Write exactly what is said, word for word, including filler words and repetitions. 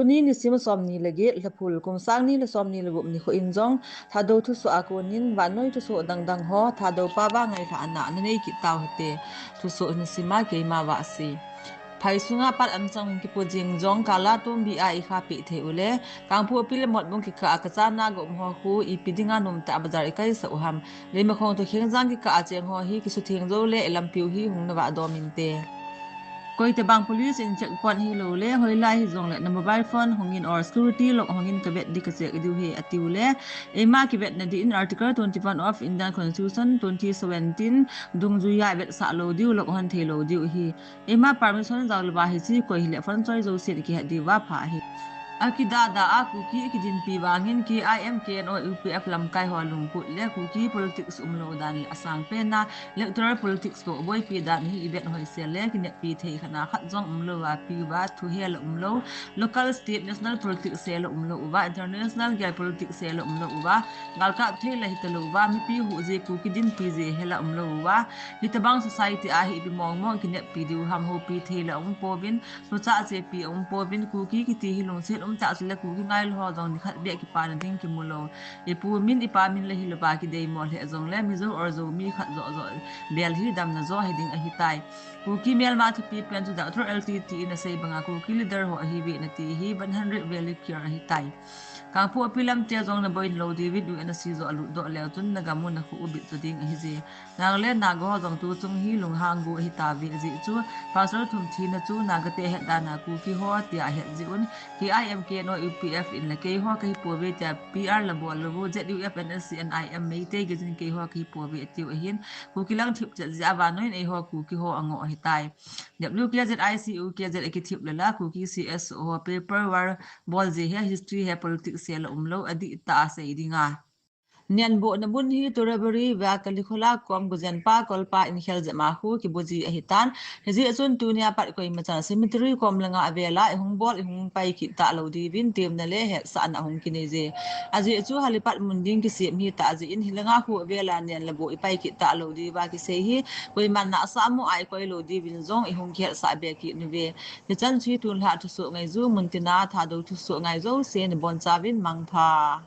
Tuni nisim somni le get, Lhaphul, kum sang ni le somni le gup nikho in jong Thadou thusoh a konin vannoi thusoh dangdang ho Thadou pao a ngailhahna nanei kit tauhite. Thusoh hin sima keima Vahsi. Phai sunga pat anchang kipu jing jong kala tumbi a ikhapeh thei ule, Kangpokpi le Motbung kikah a kachana gom ho khu ipi dinga nomtah a bazar ikaisah u ham. Leimakhong toh Khengjang kikah a cheng ho hi kisutheng joule ilampiu hi hung navah dom inte. Koitobang police in checkpoint hilou le hoilai hijongle na mobile phone hongin or security lock hongin kavet ding kacheck diu ahi atiu le, eima kivetna ding in Article twenty-one of Indian Constitution twenty seventeen dungjuia vetsah lou diu, lock hon theilou diu ahi. Eima permission jaolouva hiche koi hile phone choi jousen kihet diuva pha ahi. Akidada a Kuki akidinpi vangin K I M, K N O, U P F lamkai ho lungput le Kuki politics umlou dan le asangpen a electoral politics toh boipi dan hi ivet hoisel le kineppi thei khat na khat jong umlouva piuva thuhel umlou, local, state, national politics hel umlou uva, international geopolitics hel umlou uva, galkap thei la hitalouva, mipi huhje Kuki dinpi je hel umlou uva, hitobang society a hi ipi mongmong kineppi diu ham, houpi thei la umpouvin, suhchah chepi umpouvin, Kuki kiti hi lungset umtah chule Kuki ngailou ho jong nikhat beh kipana ding kimulou. Ipu min ipa min la hilouva kideimo lheh jongle Mizo or Zomi khat joh joh bel hi damna jo hiding ahitai. Kuki melma thupi pen chu Doctor L T T in asei banga Kuki leader ho ahiuve nati hi one hundred valid clear ahitai. Kangpokpi lamte jong naboina lou diuvin U N C joh alutdoh leu chun nagam u nakho u bitcho ding ahije. Nagaland Naga ho jong tuchung hi lunghang go ahitauve ajeh chu pastor thum thina chu Nagate hetdan a Kuki ho tia ahet jeh un K I M, K N O, U P F in la keiho kahipouve tia P R la bol lou u Z U F, N S C, N I M Meitei geiyin keiho kahipouve atiu ahin, Kuki lang thipchet jeh a vannoi in eiho Kuki ho angoh ahitai. W K Z, I C U K Z akithip le la Kuki C S O ho paper war bol jeh hi history hi politics hel umlou adihtah a sei dinga. Nenbohna mun hi Turabari va Kalikhola kom Gujenpa Kolpa in khel jep ma khu kibu ji ahitan. Hijeh chun tunia pat koimachan cemetery kom langa avela ihung bol ihung pai kit talou diuvin temna le hetsahna ahung kinei je. Ajeh chu helipad mun ding kisem hitah jeh in hilanga khu avela nen le boh ipai kit talou diuva kisei hi koiman nahsah mo a ikoi lou diuvin jong ihung kihetsah be kit uve. Hichan chu hi tunlhah thusoh ngaiju muntina Thadou thusoh ngai jouse nabonchauvin mangpha.